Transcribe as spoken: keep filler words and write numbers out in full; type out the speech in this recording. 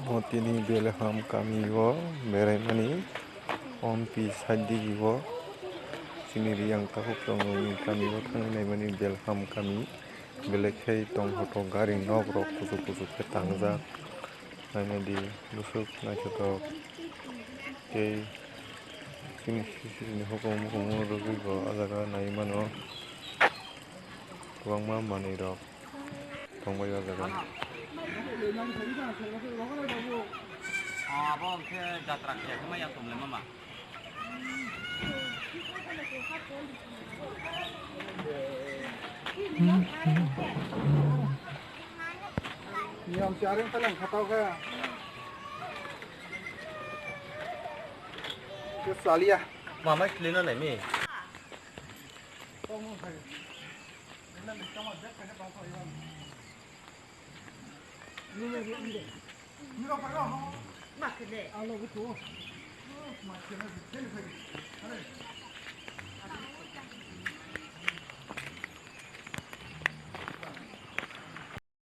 O tini Belham kami o beraimani, ompi side digi o chini Riyang takhuk tongmani kami o thangwi naimani Belham kami. Belai khe tongthotok gari nok rok kuchuk kuchuk khe tangjak. Nainadi bwswk naithotok tei chini sisiri ni hukumu hukumu rwgwi bo ah jaga nai mano kwbangma manwi rok. Tongbai o jaga. Abo hwnkhe jatra khe khe maya tonglaima ma. Niyam si areng palang khatao khe. Ke salia. Mama khilina nai mi.